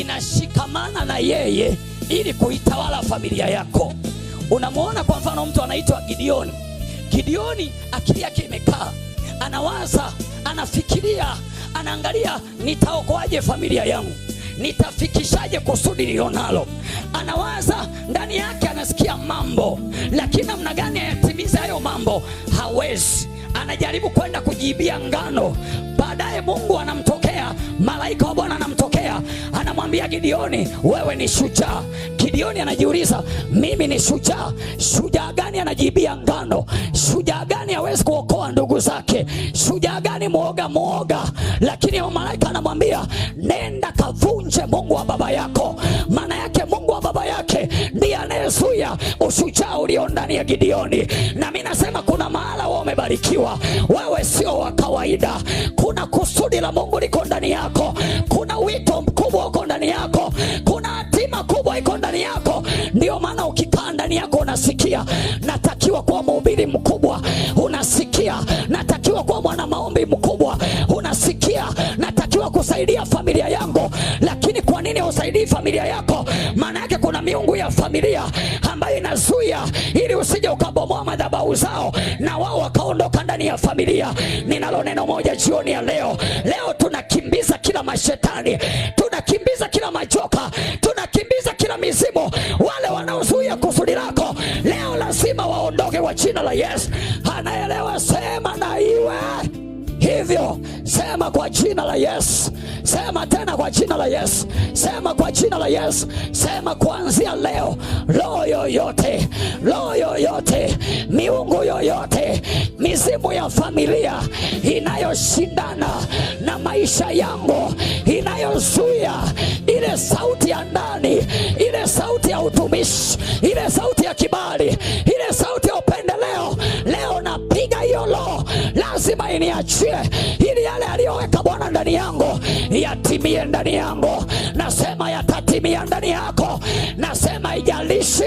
inashikamana na yeye ili kuitawala familia yako. Unamwona kwa mfano mtu anaitwa Gideoni. Gideoni akili yake imekaa, anawaza, anafikiria, anaangalia nitaokoaje familia yangu, nitafikishaje kusudi nilionalo. Anawaza ndani yake, anasikia mambo, lakini namna gani ayatimize hayo mambo hawezi. Anajaribu kwenda kujiibia ngano. Baadaye Mungu anamtokea, malaika wa Bwana anamtokea, anamwambia Gideoni, wewe ni shujaa. Gideoni anajiuliza, mimi ni shujaa? Shujaa gani anajiibia ngano? Shujaa gani hawezi kuokoa ndugu zake? Shujaa gani mwoga mwoga? Lakini malaika anamwambia, nenda kavunje Mungu wa baba yako. Maana yake Mungu wa baba yake ndiye anayezuia ushujaa ulio ndani ya Gideoni. Na mimi nasema kuna mahala wewe umebarikiwa, wewe sio wa kawaida. Kuna kusudi la Mungu liko ndani yako, kuna wito mkubwa uko ndani yako, kuna hatima kubwa iko ndani yako. Ndio maana ukikaa ndani yako unasikia natakiwa kuwa mhubiri mkubwa, unasikia natakiwa kuwa mwana maombi mkubwa, unasikia natakiwa kusaidia familia yangu. Lakini kwa nini usaidii familia yako? Maana yake kuna miungu ya familia ambayo inazuia ili usije ukabomoa madhabahu zao na wao wakaondoka ndani ya familia. Ninalo neno moja jioni ya leo. Leo tunakimbiza kila mashetani, tunakimbiza kila majoka, tunakimbiza kila mizimu. Wale wanaozuia kusudi lako leo lazima waondoke kwa jina la Yesu. Anaelewa, sema na iwe hivyo. Sema kwa jina la Yesu. Sema tena kwa jina la Yesu. Sema kwa jina la Yesu. Sema kuanzia leo, roho yoyote, roho yoyote, miungu yoyote, mizimu ya familia inayoshindana na maisha yangu, inayozuia ile sauti ya ndani, ile sauti ya utumishi, ile sauti ya kibali, ile sauti ya upendeleo, leo napiga hiyo roho, lazima iniachie, ili yale aliyoweka Bwana ndani yangu yatimie ndani yangu. Nasema yatatimia ndani yako. Nasema ijalishi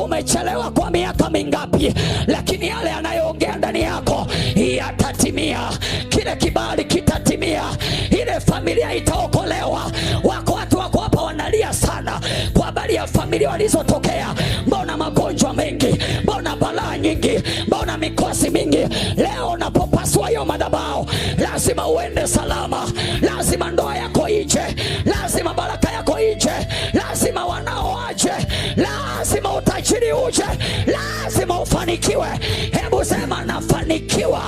umechelewa kwa miaka mingapi, lakini yale yanayoongea ndani yako yatatimia. Kile kibali kitatimia, ile familia itaokolewa. Wako watu wako hapa wanalia sana kwa habari ya familia walizotokea. Mbona magonjwa mengi, mbona balaa nyingi, mbona mikosi mingi? Leo unapopasua hiyo madhabahu, lazima uende salama, lazima ndoa yako ije, lazima baraka yako ije, lazima wanao waje, lazima utajiri uje, lazima ufanikiwe. Hebu sema nafanikiwa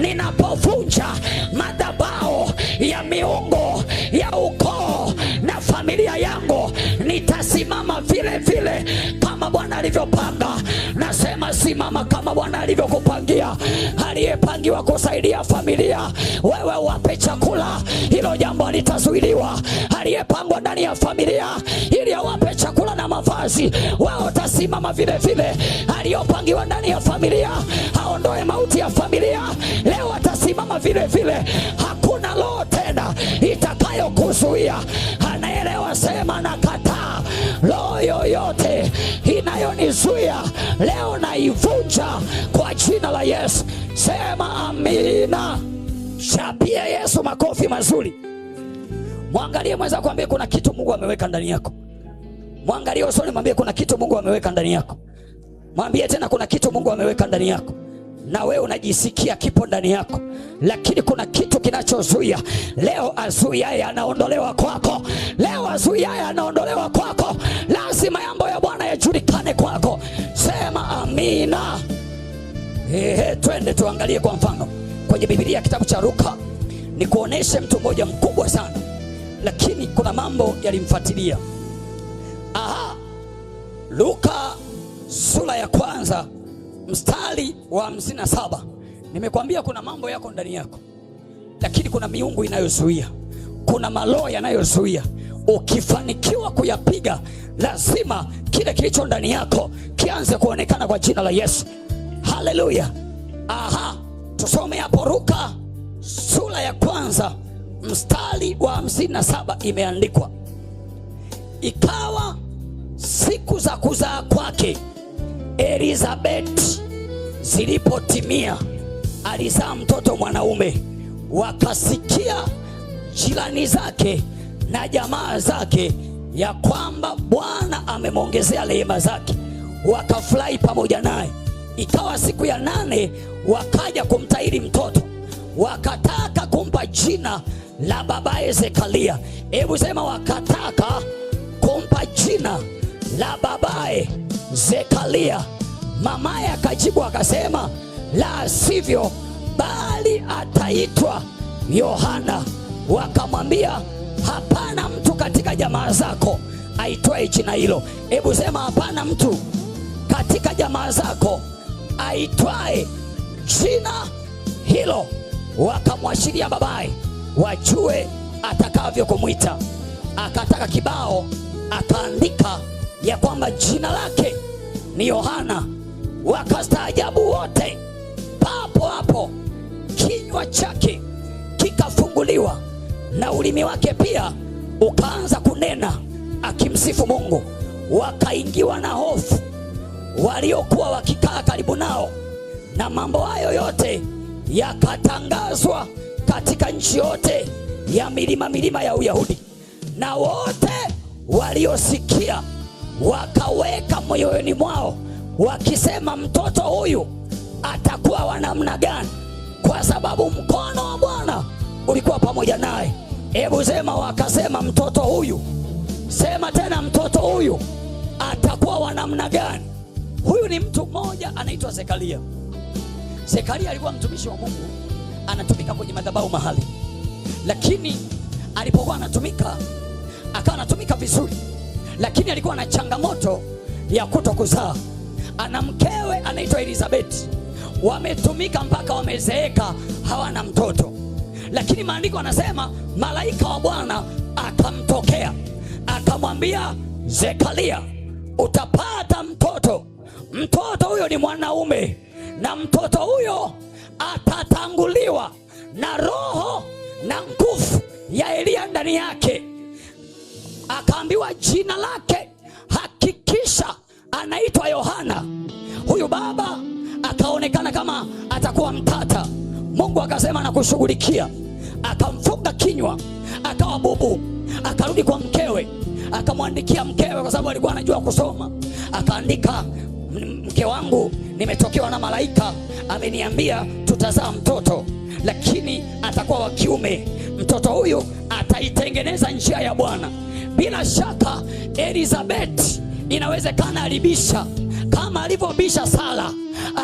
ninapovunja madhabahu ya miungu ya ukoo na familia yangu, nitasimama vile vile kama Bwana alivyopanga. Nasema simama kama Bwana alivyokupangia. Aliyepangiwa kusaidia familia, wewe wape chakula, hilo jambo litazuiliwa. Aliyepangwa ndani ya familia ili awape chakula na mavazi, wewe utasimama vile vile. Aliyopangiwa ndani ya familia aondoe mauti ya familia, leo atasimama vile vile. Hakuna roho tena itakayokuzuia. Anaelewa, sema nakataa roho yoyote inayonizuia leo, naivunja kwa jina la Yesu. Sema amina. Chapia Yesu makofi mazuri. Mwangalie mwenzako, mwambie kuna kitu Mungu ameweka ndani yako. Mwangalie usoni, mwambie kuna kitu Mungu ameweka ndani yako. Mwambie tena kuna kitu Mungu ameweka ndani yako, na wewe unajisikia kipo ndani yako, lakini kuna kitu kinachozuia. Leo azuiaye anaondolewa kwako. Leo azuiaye anaondolewa kwako. Lazima mambo ya Bwana yajulikane kwako. Sema amina. Ehe, twende tuangalie kwa mfano kwenye Biblia, kitabu cha Luka, nikuoneshe mtu mmoja mkubwa sana, lakini kuna mambo yalimfuatilia. Aha, Luka sura ya kwanza mstari wa 57. Nimekwambia kuna mambo yako ndani yako, lakini kuna miungu inayozuia, kuna maroho yanayozuia. Ukifanikiwa kuyapiga, lazima kile kilicho ndani yako kianze kuonekana kwa jina la Yesu. Haleluya! Aha, tusome hapo Luka sura ya kwanza mstari wa 57, imeandikwa ikawa siku za kuzaa kwake Elizabeti zilipotimia, alizaa mtoto mwanaume. Wakasikia jirani zake na jamaa zake ya kwamba Bwana amemwongezea rehema zake, wakafurahi pamoja naye. Ikawa siku ya 8 wakaja kumtahiri mtoto, wakataka kumpa jina la babaye Zekaria. Hebu sema, wakataka kumpa jina la babaye Zekaria. Mamaye akajibu akasema, la sivyo, bali ataitwa Yohana. Wakamwambia, hapana mtu katika jamaa zako aitwaye jina hilo. Hebu sema, hapana mtu katika jamaa zako aitwaye jina hilo. Wakamwashiria babaye wajue atakavyo kumwita. Akataka kibao akaandika ya kwamba jina lake ni Yohana. Wakastaajabu wote. Papo hapo kinywa chake kikafunguliwa na ulimi wake pia ukaanza kunena akimsifu Mungu. Wakaingiwa na hofu waliokuwa wakikaa karibu nao, na mambo hayo yote yakatangazwa katika nchi yote ya milima milima ya Uyahudi. Na wote waliosikia wakaweka moyoni mwao wakisema, mtoto huyu atakuwa wa namna gani? Kwa sababu mkono wa Bwana ulikuwa pamoja naye. Hebu sema, wakasema mtoto huyu. Sema tena, mtoto huyu atakuwa wa namna gani? Huyu ni mtu mmoja anaitwa Zekaria. Zekaria alikuwa mtumishi wa Mungu, anatumika kwenye madhabahu mahali. Lakini alipokuwa anatumika, akawa anatumika vizuri, lakini alikuwa na changamoto ya kutokuzaa. Ana mkewe anaitwa Elizabeth. Wametumika mpaka wamezeeka, hawana mtoto. Lakini maandiko anasema malaika wa Bwana akamtokea, akamwambia Zekaria, utapata mtoto. Mtoto huyo ni mwanaume, na mtoto huyo atatanguliwa na roho na nguvu ya Eliya ndani yake. Akaambiwa jina lake hakikisha anaitwa Yohana. Huyu baba akaonekana kama atakuwa mtata. Mungu akasema nakushughulikia. Akamfunga kinywa, akawa bubu. Akarudi kwa mkewe, akamwandikia mkewe, kwa sababu alikuwa anajua kusoma. Akaandika, mke wangu, nimetokewa na malaika, ameniambia tutazaa mtoto, lakini atakuwa wa kiume. Mtoto huyu ataitengeneza njia ya Bwana. Bila shaka Elizabeth inawezekana alibisha kama alivyobisha Sara,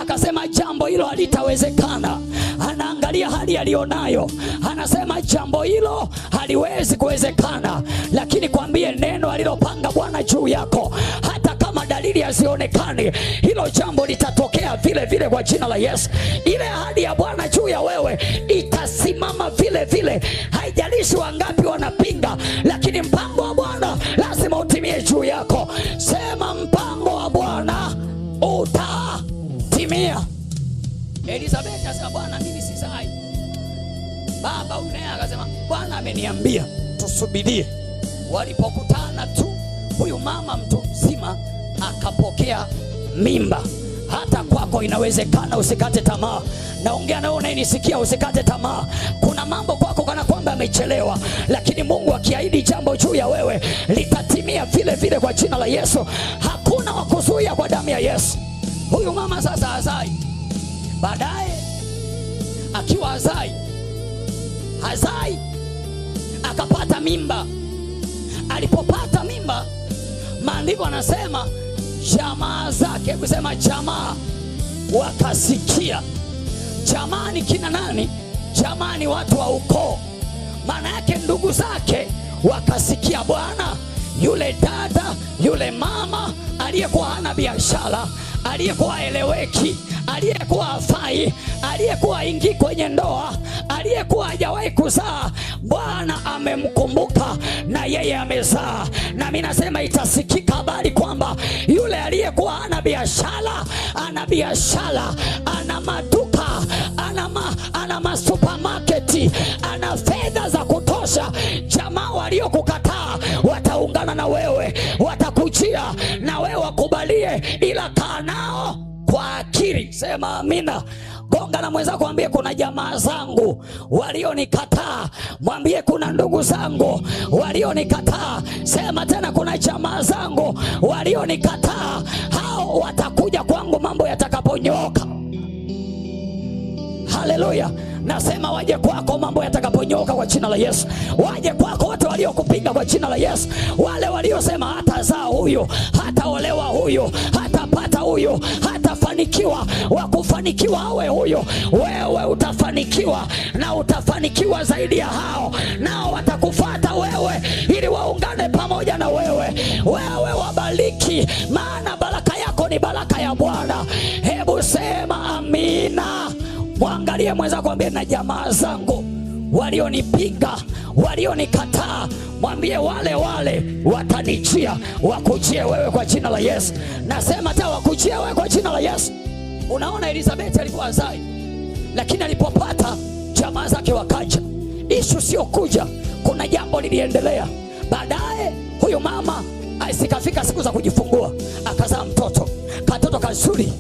akasema jambo hilo halitawezekana. Anaangalia hali alionayo, anasema jambo hilo haliwezi kuwezekana. Lakini kwambie neno alilopanga Bwana juu yako, hata kama dalili hazionekani, hilo jambo litatokea vile vile kwa jina la Yesu. Ile ahadi ya Bwana juu ya wewe itasimama vile vile, haijalishi wangapi wanapinga, lakini mpango wa Bwana lazima utimie juu yako. Sema, mpango wa Bwana utatimia. Elizabeth akasema, Bwana mimi sizai. Baba huyu naye akasema, Bwana ameniambia tusubirie. Walipokutana tu, huyu mama mtu mzima akapokea mimba. Hata kwako inawezekana, usikate tamaa. Naongea na wewe unayenisikia, usikate tamaa. Kuna mambo kwako kana kwamba amechelewa, lakini Mungu akiahidi jambo juu ya wewe litatimia vile vile kwa jina la Yesu. Hakuna wa kuzuia kwa damu ya Yesu. Huyu mama sasa hazai. Baadaye akiwa hazai akapata mimba. Alipopata mimba, maandiko anasema jamaa zake, kusema jamaa, wakasikia. Jamaa ni kina nani? Jamaa ni watu wa ukoo. Maana yake ndugu zake wakasikia, bwana, yule dada, yule mama aliyekuwa hana biashara, aliyekuwa haeleweki, aliyekuwa hafai, aliyekuwa haingii kwenye ndoa, aliyekuwa hajawahi kuzaa, Bwana amemkumbuka na yeye amezaa. Na mimi nasema itasikika habari kwamba yule aliyekuwa hana biashara, ana biashara, ana maduka, ana masupermarket, ana fedha za kutosha. Jamaa waliokukataa wataungana na wewe, watakujia na wewe wakubalie, ila kaa nao kwa akili. Sema amina. Gonga na mwenzako, mwambie kuna jamaa zangu walionikataa. Mwambie kuna ndugu zangu walionikataa. Sema tena kuna jamaa zangu walionikataa, hao watakuja kwangu mambo yatakaponyooka. Haleluya! Nasema waje kwako mambo yatakaponyoka kwa jina la Yesu. Waje kwako wote waliokupinga kwa jina la Yesu. Wale waliosema hatazaa huyu, hataolewa huyu, hatapata huyu, hatafanikiwa, wakufanikiwa awe huyu. Wewe utafanikiwa na utafanikiwa zaidi ya hao, nao watakufuata wewe ili waungane pamoja na wewe. Wewe wabariki, maana baraka yako ni baraka ya Bwana. Hebu sema amina. Mwangalie mwenzako, mwambie na jamaa zangu walionipinga, walionikataa, mwambie wale wale watanijia, wakujie wewe kwa jina la Yesu. Nasema hata wakujie wewe kwa jina la Yesu. Unaona, Elizabeth alikuwa azai, lakini alipopata jamaa zake wakaja. Ishu sio kuja, kuna jambo liliendelea baadaye. Huyu mama zikafika siku za kujifungua, akazaa mtoto, katoto kazuri,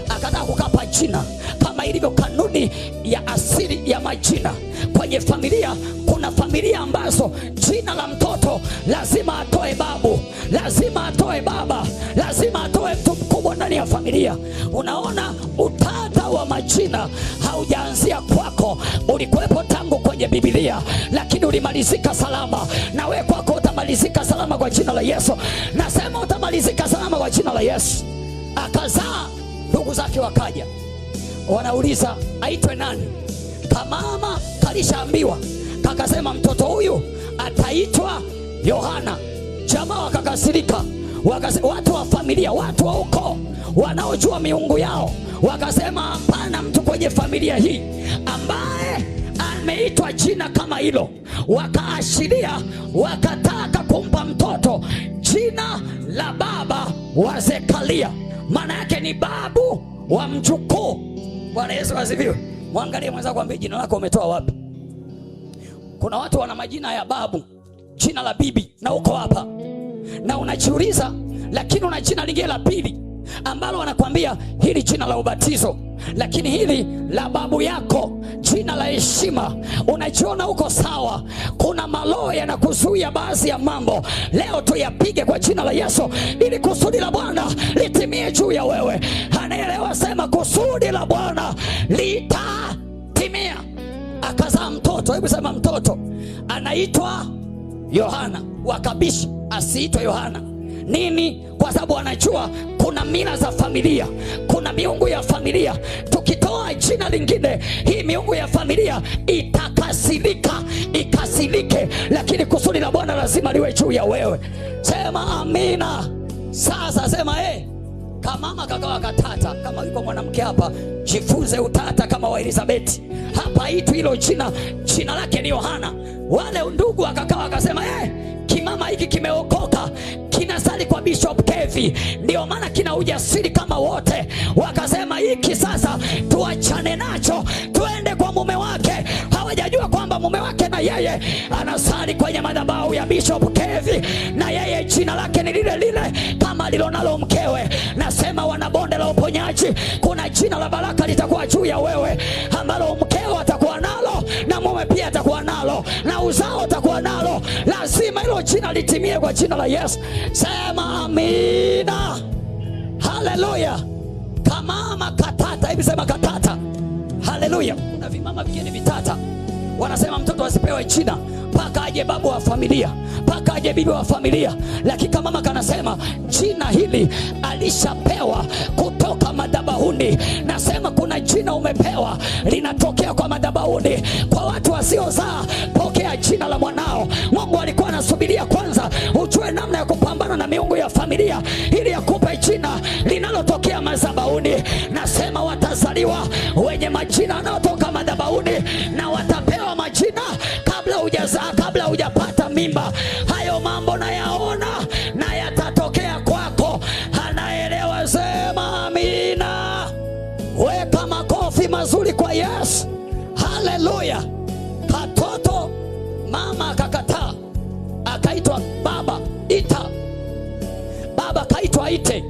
akataka kukapa jina kama ilivyo kanuni ya asili ya majina kwenye familia. Kuna familia ambazo jina la mtoto lazima atoe babu, lazima atoe baba, lazima atoe mtu mkubwa ndani ya familia. Unaona, utata wa majina haujaanzia kwako, ulikuwepo tangu kwenye Biblia, lakini ulimalizika salama, na wewe kwako utamalizika salama kwa jina la Yesu. Nasema utamalizika salama kwa jina la Yesu. Akazaa, ndugu zake wakaja, wanauliza aitwe nani? Kamama kalishaambiwa, kakasema mtoto huyu ataitwa Yohana. Jamaa wakakasirika, watu wa familia, watu wa ukoo wanaojua miungu yao wakasema, hapana mtu kwenye familia hii ambaye ameitwa jina kama hilo. Wakaashiria, wakataka kumpa mtoto jina la baba wa Zekaria, maana yake ni babu wa mjukuu. Bwana Yesu asifiwe. Mwangalie mwenzako, mwambie jina lako umetoa wapi? Kuna watu wana majina ya babu, jina la bibi, na uko hapa na unajiuliza, lakini una jina lingine la pili ambalo wanakwambia hili jina la ubatizo, lakini hili la babu yako, jina la heshima. Unajiona uko sawa. Kuna maloho yanakuzuia baadhi ya mambo, leo tuyapige kwa jina la Yesu, ili kusudi la Bwana litimie juu ya wewe. Anaelewa, sema kusudi la Bwana litatimia. Akazaa mtoto, hebu sema mtoto anaitwa Yohana. Wakabishi asiitwe Yohana. Nini? Kwa sababu wanajua kuna mila za familia, kuna miungu ya familia. Tukitoa jina lingine, hii miungu ya familia itakasirika, ikasirike, lakini kusudi la Bwana lazima liwe juu ya wewe. Sema amina. Sasa sema kamama kakawa katata. Kama yuko mwanamke hapa, jifunze utata kama wa Elizabeth. Hapa itu hilo jina, jina lake ni Yohana. Wale ndugu akakawa akasema, kimama hiki kimeokoka, kinasali kwa Bishop Kevi, ndio maana kina ujasiri kama wote. Wakasema hiki sasa tuachane nacho, tuende kwa mume wake. Hawajajua kwamba mume wake na yeye anasali kwenye madhabahu ya Bishop Kevi, na yeye jina lake ni lile lile kama alilonalo mkewe. Nasema wana bonde la uponyaji, kuna jina la baraka litakuwa juu ya wewe ambalo mkeo atakuwa nalo na mume pia atakuwa nalo na uzao atakuwa nalo. Lazima hilo jina litimie kwa jina la Yesu. Sema amina. Haleluya. Kamama katata, hebu sema katata. Haleluya. Kuna vimama vingine vitata, wanasema mtoto asipewe jina mpaka aje babu wa familia, mpaka aje bibi wa familia. Lakini kama kanasema jina hili alishapewa kutoka madhabahuni. Nasema kuna jina umepewa linatokea kwa madhabahuni. Kwa watu wasiozaa, pokea jina la mwanao. Mungu alikuwa anasubiria kwanza ujue namna ya kupambana na miungu ya familia ili akupe jina linalotokea madhabahuni. Nasema watazaliwa wenye majina yanayotoka madhabahuni na watapewa majina kabla hujazaa, kabla hujapata mimba. Hayo mambo nayaona na yatatokea kwako. Anaelewa, sema amina. Weka makofi mazuri kwa Yesu. Haleluya. Katoto mama akakataa, akaitwa baba ita, baba kaitwa ite.